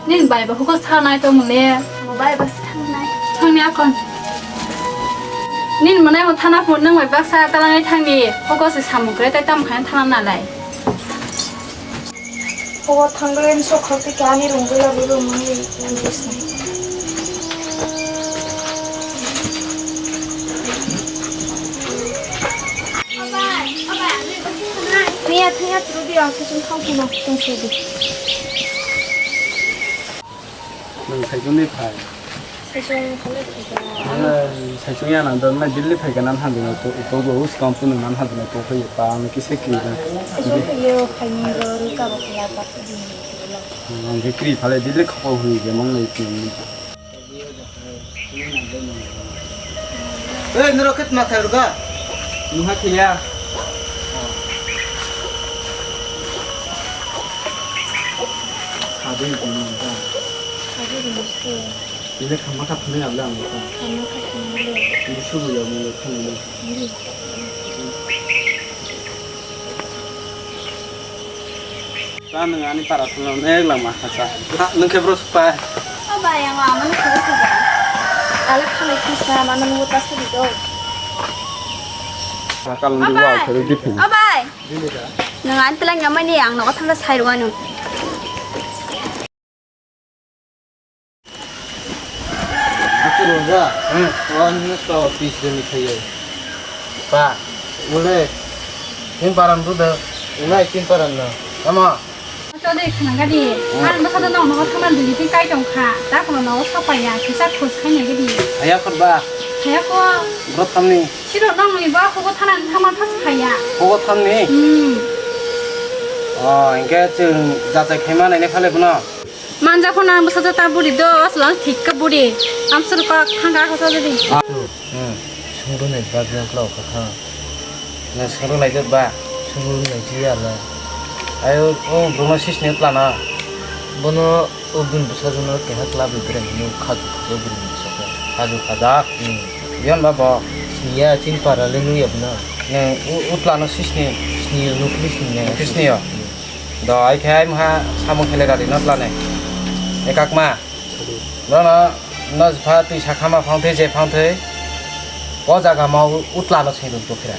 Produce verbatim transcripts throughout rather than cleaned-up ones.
Nini bai bo hugo thanai tongmung le. Bo bai bo thanai. Thangni akon. Nini mwnai mo thana phun nang bai baksa talangwi thangni. Hugo se samung kre tai tam khaina thana nalai. Hugo thangwi sok khok ti kani rung gula gulu mangli. Thangya, thangya, turu di, ang saichung thang phano tong se di. Nwng saichung di phai. Saichung phano di phai. Nwng saichung ya nang don na Delhi phai ka nan han dino to, to go us kam pu nang nan han dino to phai pa ang kise kri na. Saichung phai yo phai ni ro ru ka ba phai ya ba di. Ang kri phale Delhi khapa hui ge mang lai ti. Ei, norok khe tma khairwkha? Nungha khiya. Khadi nungha. Khadi nungha. Ile khamma kha thunai abla ang kha. Khamma kha thunai le. Musu bo ya mo thunai le. Ta nwng ani para thwngno nek langma hacha. Ha, nwng khe bro supai. O bai, ang amani khoro khuja. Ale khalai khisa, mano nungo ta sadi do. Sakal O ndi wa bai. Khoro dipin. O bai. Nwng ani twlang yamani ang nogo thangna sai rwanu. Aku roja. Hmm. Wan ni to pis demi khaye. Pa. Ule. Tin paran tu da. Ulai tin paran na. Ama. Chodri khana gadi. Hmm. Ang basa da nong nong thaman dili tin kai tong kha. Ta kono nong sapaya kisa khus khaina gadi. Aya khut ba. Aya ko. Bro thamni. Siro nong ni ba ko thanan thaman thas khaya. Ko thamni. Hmm. Oh, engke chwng jachai khaima naine phale bono. Manja phone ang bwsajak ta buri do, aswk ang thik kha buri. Amswk kok thang kha kha sajadi. Hmm. Sungru nai ba biang klau kha kha. Na sungru nai ba? Sungru nai ji ya la. Ayo, o, bono sis ni plan a. Bono o bin bwsajak no keha club ni bwrwi ni khaju khaju bwrwi ni bwsajak. Khaju khajak. Hmm. Biyan ba bo. Sini ya, chin para le nu ya bwna. Ne, o, o plan o sis ni. Sini ya, nukli sini ya. Nukli sini ya. Hmm. Do, ai khe ai maha samung khelai radi no tla nai. Ekak ma. Dono, no jepha twi sakha ma phang thwi je phang thwi. O jaga ma u-, utla no sengduk dokhira.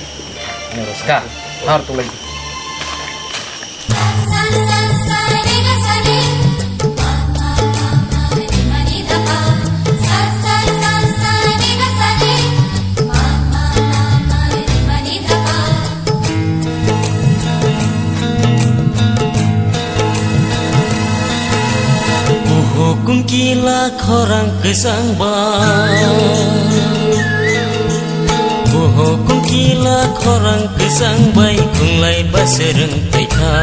Ani roska. Har tulai. Buhukung kila khorang kwchang bai. Buhukung kila khorang kwchang bai khunglai baswrwng phaikha.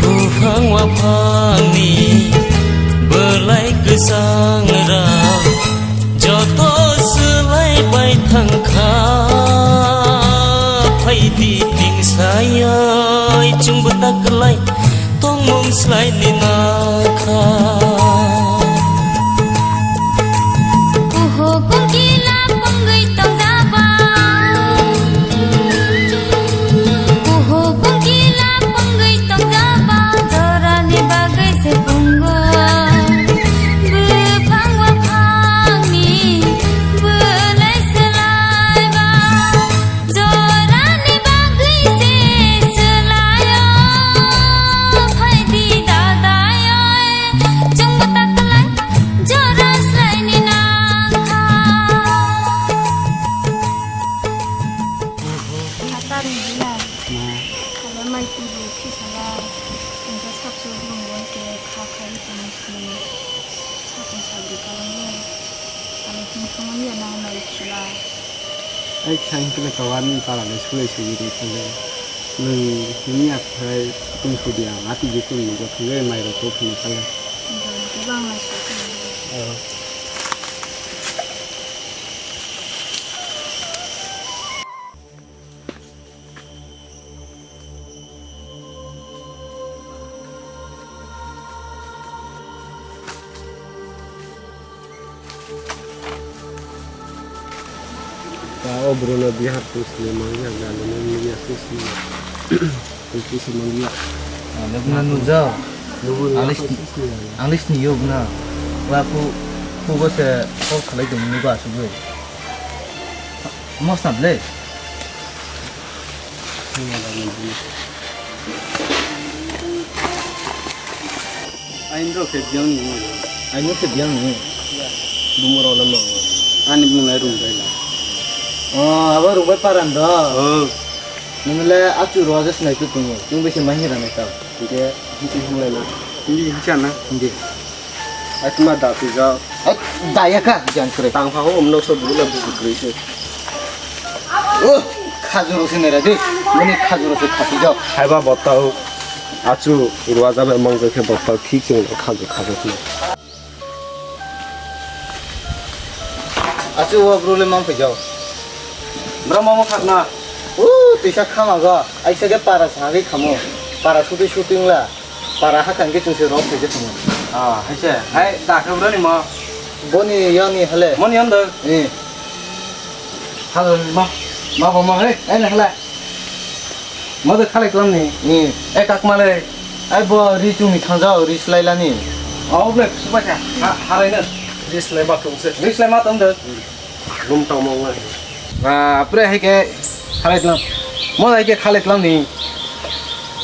Buphang waphangni bwlai kwchang rok joto swlai bai thangkha, phaidi tingsayoi chwngbo ta kwlai tongmung swlaini nangkha. Oho, kungkila pungwi tongjaba. Oho, kungkila pungwi tongjaba. Jorani bagwi se pungo. Buphang waphangni bwlai swlaiba. Jorani bagwi se swlaio. Phaidi dadaio. Chwngbo ta kwlai jora swlaini nangkha. Hatarni bwlai. Hala mai twi bo khisala. Tongsa sakso bwrwng bo khe kha khai tongma sini. Sakon sabri kalango. Hala hinkhe manya nang nai khila. Ai kisa hinkhe le kawani para le sulai sugwi rw kha le. Nwng nini akhai tong sudi ang ati je tong nugwa thangwi mairok kok hwnwi kha le. Bang lai sukha. Oh. Ta o bwrwino bihar twi sini mangya, gana nini ya twi sini. Twi sini mangya. Ano bwrwino nukjak. Ang le sini, ang le sini yo bwno. Wa phu, phu bo se kok salai tong ni ba asugwi. Mosna ble. Ain rok khe biyang ni mo. Ain rok khe biyang ni. Bumung rok le mo. Ani bumung lai rung bai la. Oh, abo rung bai paran do. Oh. Nung le achu ro jas nai tu tungo. Tung bai se mahi ra nai ta. Hingke hingke hingke na. Hindi hingke na. Hindi. Ai tuma da tu ja. Ai, daya ka, jan kure. Tang pha ho, um, nok so bulu na bulu kure se. Oh, khajur se nera de. Mani khajur se khasi jao. Hai ba botta ho. Achu, ruwa jabe mong khe botta thik se khajur khajur se. Achu, wa bro le mang phai jao. Bro, mamo khakna. Uh, tisa khama ga. Ai se ke para sa ge khamo. Para shooting shooting la. Para hakang ke chungse rok khaijak tongmo. Ah, haise. Hai, da khe bro ni mo. Boni yani hale. Moni yando. Eh. Halo ni mo. Ma bo mo he. Ai na hala. Mo de khale klam ni. Eh. E kak male. Ai bo ri chung ni thang jao, ri slai lani. Oh, ble, supa kha. Ha, harai na. Ri slai ba tung se. Ri slai ma tong de. Lum tongmo wng. Bapre, hai khe khalai tlang. Mo hai khe khalai tlang ni.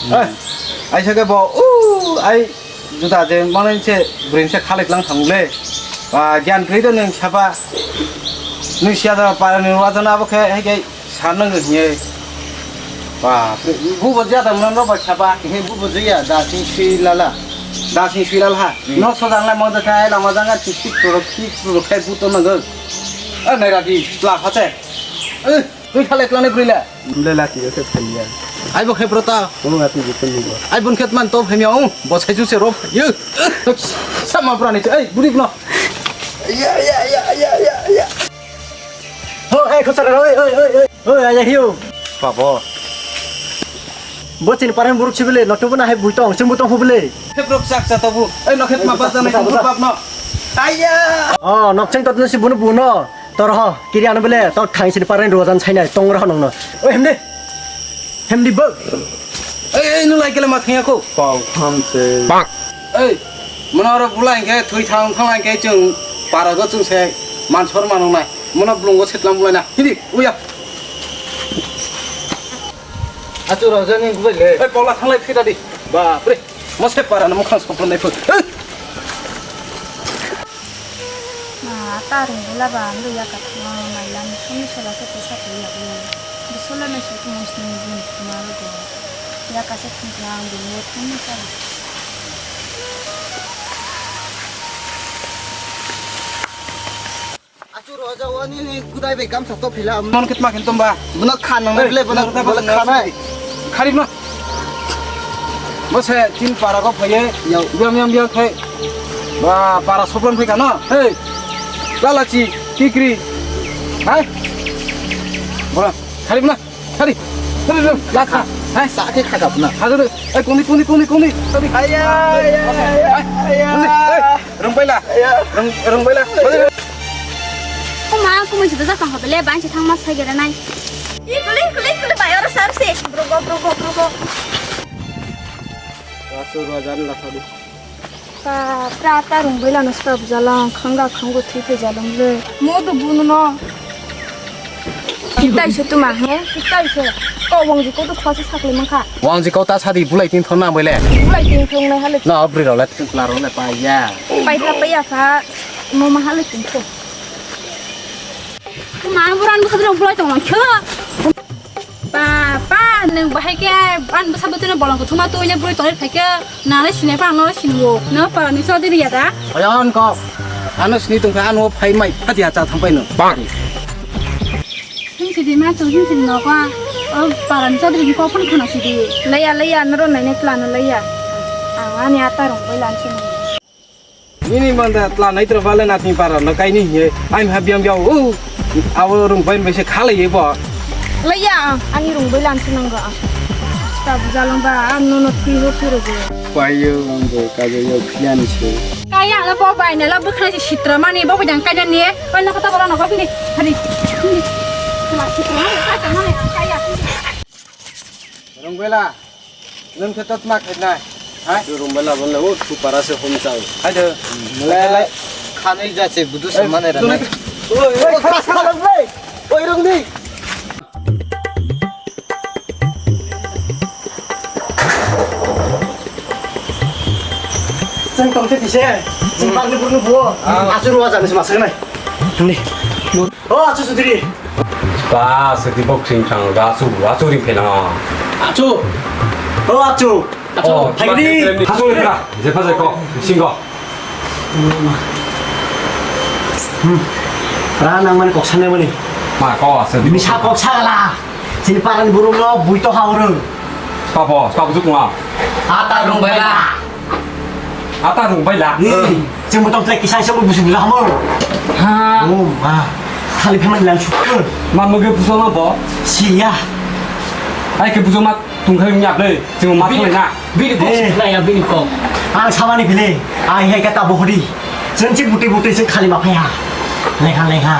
Hmm. Eh, ai sa khe bo, uh, ai juda je mane se brin se khalai tlang thang le. Ba, gyan kri do nung sapa. Nung sia da pa nung wa da na bo khe hai khe san nung ye. Bapre, bu bo ja da mano ba sapa. He bu bo ja da sing sui lala. Da sing sui lala ha. Hmm. No so dang lai mo da khai la ma dang a tik tik pro tik pro khai bu to nang. A naira di, la phate. Eh, twi thale tlane brila. Mle lati yo khe thaliya. Ai bo khe brota. Mo lati yo khe nibo. Ai bun khet man to phemya ong, bo sai ju se ro. Yo. Sama brani, ei, buri bno. Ya, ya, ya, ya, ya, ya. Ho, ei, khosara, oi, oi, oi, oi. Oi, aya hiu. Babo. Bo chini parang buruk sibile, notu bana hai bui tong, chumbu tong hubile. Khe brok chak cha tobu. Ei, no khet ma ba janai tong bap no. Aya. Oh, nok cheng tot no si bunu bu no. Tor ho, kiri ano bele, tor thang sini parai ruajan sainai, tong rah nong no. Oi, hemdi. Hemdi bo. Ei, ei, nung lai kele ma thangya ko. Pau tham se. Ei, mono oro bulai ke, thui thang thang lai ke chung para go chung se man sor manung nai. Mono blung go setlam bulai na. Hidi, uya. Achu rajani gubai le. Ei, pola thang lai phira di. Bapre. Mose para no mukhang sokron nai phut. Ei. Ma, ta rung bula ba, ang ya ka thang, mai lam, sumi sola se pesa tu ya bu. Bisola na shi tu musni bun, ma ro go. Ya ka se thang thang, bun wo thang ni sa. Achu roja wani ni gudai bai gamsa to phila. Mon kitma khin tumba. Buna khan nang le buna buna khanai. Khari buna. Mose tin para ko phaye. Yau. Biam biam biam khai. Ba para sopron phai kana. Hey. Lalachi, kikri. Hai. Bura. Khari buna. Khari. Khari buna. Lakha. Hai. Sa ke khaka buna. Khari. Eh, kuni, kuni, kuni, kuni. Kuni. Aya, aya, aya, aya. Kuni. Eh, rung baila. Aya. Rung, rung baila. Kuma, kuma sida sa kang bele ban se thang mas phai gere nai. Ih, kuli, kuli, kuli, bai oro sam se. Brogo, brogo, brogo. Rasu rajan la thadi. Ba, pra ta rung bai lano sra bujalang, khanga khango thwi thwi jalang le. Mo do bunu no. Kitai se tuma, he? Kitai se. Ko wangji ko to khwasa sakle mankha. Wangji ko ta sadi bulai tin thon na bai le. Bulai tin thon nai hale. Na abri role tin pla role pa ya. Pai pha, pai ya pha. Mo ma hale tin thon. Tuma buran bwsa rong bulai tong lang khe. Ba, ba, nwng bahai khe, an bwsa bwtwino bolong kwthwma twi le bwrwi tongwi phai khe, nang le sinai pha, ang no le sini o. No, para ni sodi riya da? Oyan kok. Ano sini tong kha, ano phai mai, phati ha cha thang pai no. Him sidi ma tu, him sidi no kwa. O para ni sodi ri ko phone khana sidi. Laya, laya, noro nai ne plan laya. Ang ani ata rong bai lan sini. Nini manda tla naitra bale natni para no kaini hiye. Aim ha biang biang. Oh. Abo rung bai bai se khalai bo. Laya, ani rung bai lan se nang ga. Ta bujalang ba, ano no twi ho twi ro je. Payo ang bo kajo yo phiani se. Kaya la bo bai na la bwkhna se sitra mani bo bujang kanya ni. Oi no kata bola no ko bini. Hari. La sitra mani kaya mani kaya. Rung bai la. Nwng khe totma khainai. Hai. Rumbai labon le, o, thupara se hom chang. Hai de. Mole khanui jache budu samane ra nai. Oi, oi, khas khalang le. Oi, rungni. Chwng tongse tise. Chwng parni burni buo. Ah. Asur wa jani se masuk nai. Ni. O, achu sudri. Ba, sudi boxing thang, achu, achu ring phela. Achu. O, achu. Achu. Oh, phai di. Achu ring phela. Jepa jeko, singo. Hmm. Ra nang mani kok sanai mani. Ma, ko asa di. Misa kok sagala. Sini paran burung lo, bui to haurung. Sabo, sabo juk ma. Ata rung bela. Ata rung bai la. Hmm. Chwng bo tong tei kisa isa bo busu busu hamo. Ha. Oh, ma. Thali phaman lang sukun. Ma, mugi busu ma bo. Siya. Ai ke busu ma tungkhai nya ble. Chwng ma thoi na. Bini kok sipna ya, bini kok. Ang samani bile. Ai hai kata bohori. Chwng chi buti buti se khali ma phaya. Leha leha.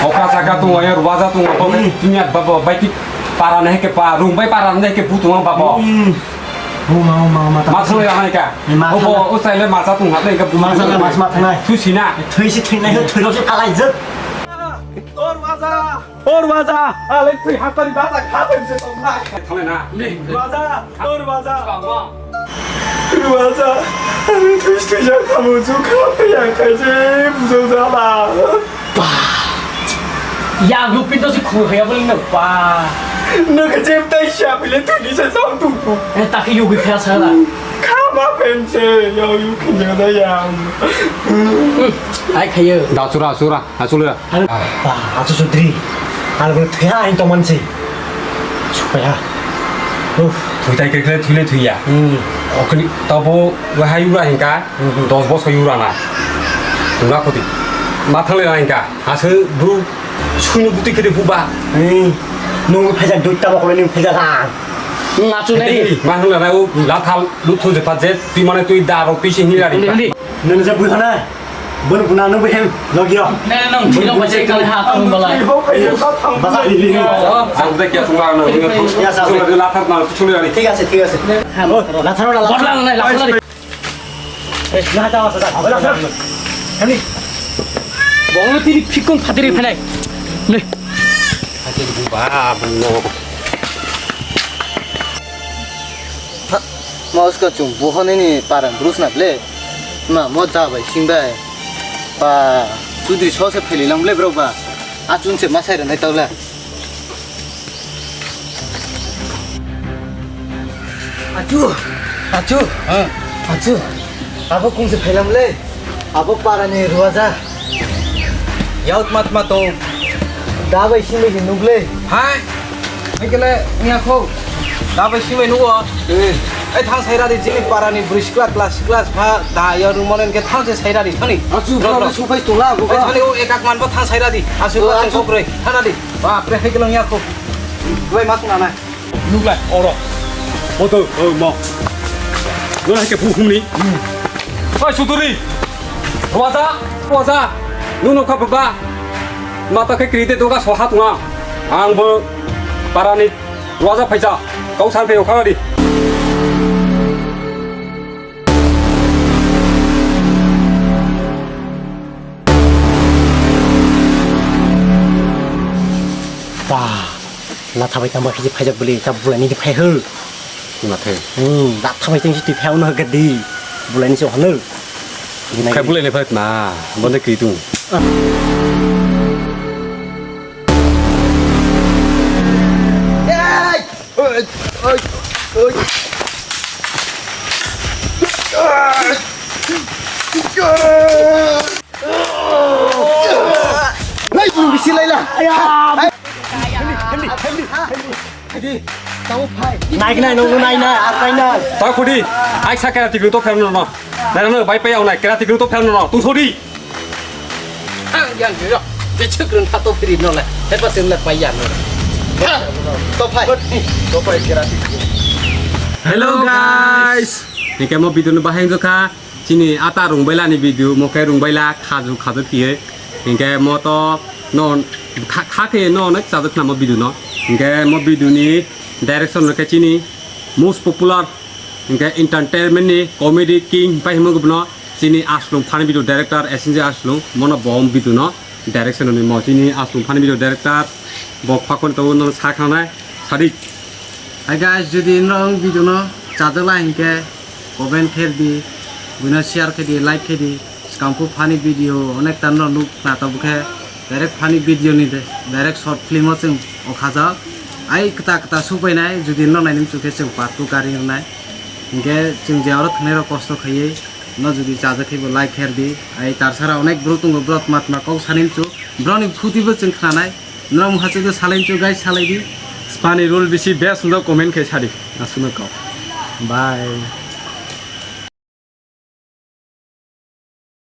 Oka saka tu ya rubaza tu. Hmm. Tunya babo bai ki para ne ke pa rung bai para ne ke butu ma babo. Hmm. Uma, uma, uma, ta. Mas le anai ka. Ni mas le. Obo, o sai le mas atung hap le ka. Mas le, mas ma thangnai. Thu sina. Thui si thui nai, thui lo si kalai jek. Tor baja, tor baja. Ale thui hap tari baja kha tari se tong nai. Thole na. Baja, tor baja. Baja. Ale thui thui ja kamu ju kha ya kai je bujo jala. Ba. Ya, lupin to si khung khaya bol no pa. No ke jem tai sha bile tu ni sa sa tu. Eh, ta ke yugi khaya sa la. Kha ma pen che, yo yu ki ne da ya. Ai khayo. Da sura, sura, asula. Ba, asu sudri. Al bol thaya ai to man se. Supaya. Uf. Thui tai ke khle thui le thui ya. Hmm. Okni tabo wahai ura hingka. Dos bosor yura na. Tuna khoti. Ma thangle na hingka. Ase bru suni buti khede buba. Ei, nung phejak dui tabo kole nung phejak ha. Nung achu nai. Ei, ma thangle na u lathal luthu je pajet. Tui mane tui daro tui sini lari. Nung je bui hana. Bun buna nung behem logio. Nung thilo pajet kale ha tong balai. Basa di di. Ang de kya sunga na. Ya sa. Lathal na suni lari. Thik ase, thik ase. Lathal na lathal. Bodla na lathal. Bongno tini phikung phatiri phenai. Ble. Ma uska chung bohonini parang brus na ble. Ma mo da bai sing bai. Pa sudri so se pheli lang ble bro ba. Achun se masai ranai taula. Achu, achu, ha, achu. Abo kungsi phailam le. Abo para ni ruaja. Yaut mat mato. Dabai simi di nugle. Hai. Ekele nya kho. Dabai simi nugo. Eh. Ai thang saira di jini para ni bris kla kla sikla pha da ya rumonen ke thang se saira di thani. Achu, bro, supai tula go. Ai thani o ekak man ba thang saira di. Asu ba thang kok roi. Thana di. Bapre, hai kelong ya kho. Duai mas na na. Nuklai, oro. Boto, o mo. Nuna hai ke buhum ni. Oi suduri. Waza, waza. Nunu kha baba. Mata ke krite doga soha tunga. Ang bo parani waza phaisa. Kau san pe okha di. Ba, latha bai tangba khe phaijak bwlwi, ta bulai ni phai hw. Nathai. Hmm, latha bai tang si twi phai ono hwgadi. Bulai ni se hwno. Khai bulai ni phai na, bonde kri tung. Nai, bisi laila. Nai, nai, nunggu nai, nai, akai nai. Tau khudi, ai sa kera tikru to phel no no. Nai no bai pai au nai, kera tikru to phel no no. Tu sodi. Ang yang jiro, je chuk run tha to phiri no le. Hepa sim le pai ya no. To phai. To phai kera tikru. Hello guys. Hingke mo video no bahai wngkha. Chini ata rungbaila ni video, mo khe rungbaila khaju khaju phiye. Hingke mo to no kha, kha khe no no chajak khna mo video no. Hingke mo video ni direction no khe chini most popular Hingke entertainment ni comedy king pai himo gubno chini Aslum funny video director S N J Aslum mono bom video no direction ni mo chini Aslum funny video director bo phakon to no sakhanai sadi. Hi guys, jodi norok video no chajala hingke comment khe di, buino share khe di, like khe di. Skangpu funny video onek ta no nuk na tabuk khe direct funny video ni de, direct short film o chwng o khajak. Ai kta kta supainai jodi no naini mchuk khe chwng part two kari rwnai. Hingke chwng je oro thwngnai rok kosto khaiwi no jodi chajak khe bo like kher di. Ai tarsara onek bro tongo bro tma tma kok sani mchuk. Bro ni phuti bo chwng khnanai. Norok mungha chwdo salai mchuk guys salai di. Spani role bisi best no comment khe sadi. Aswkno kok. Bye.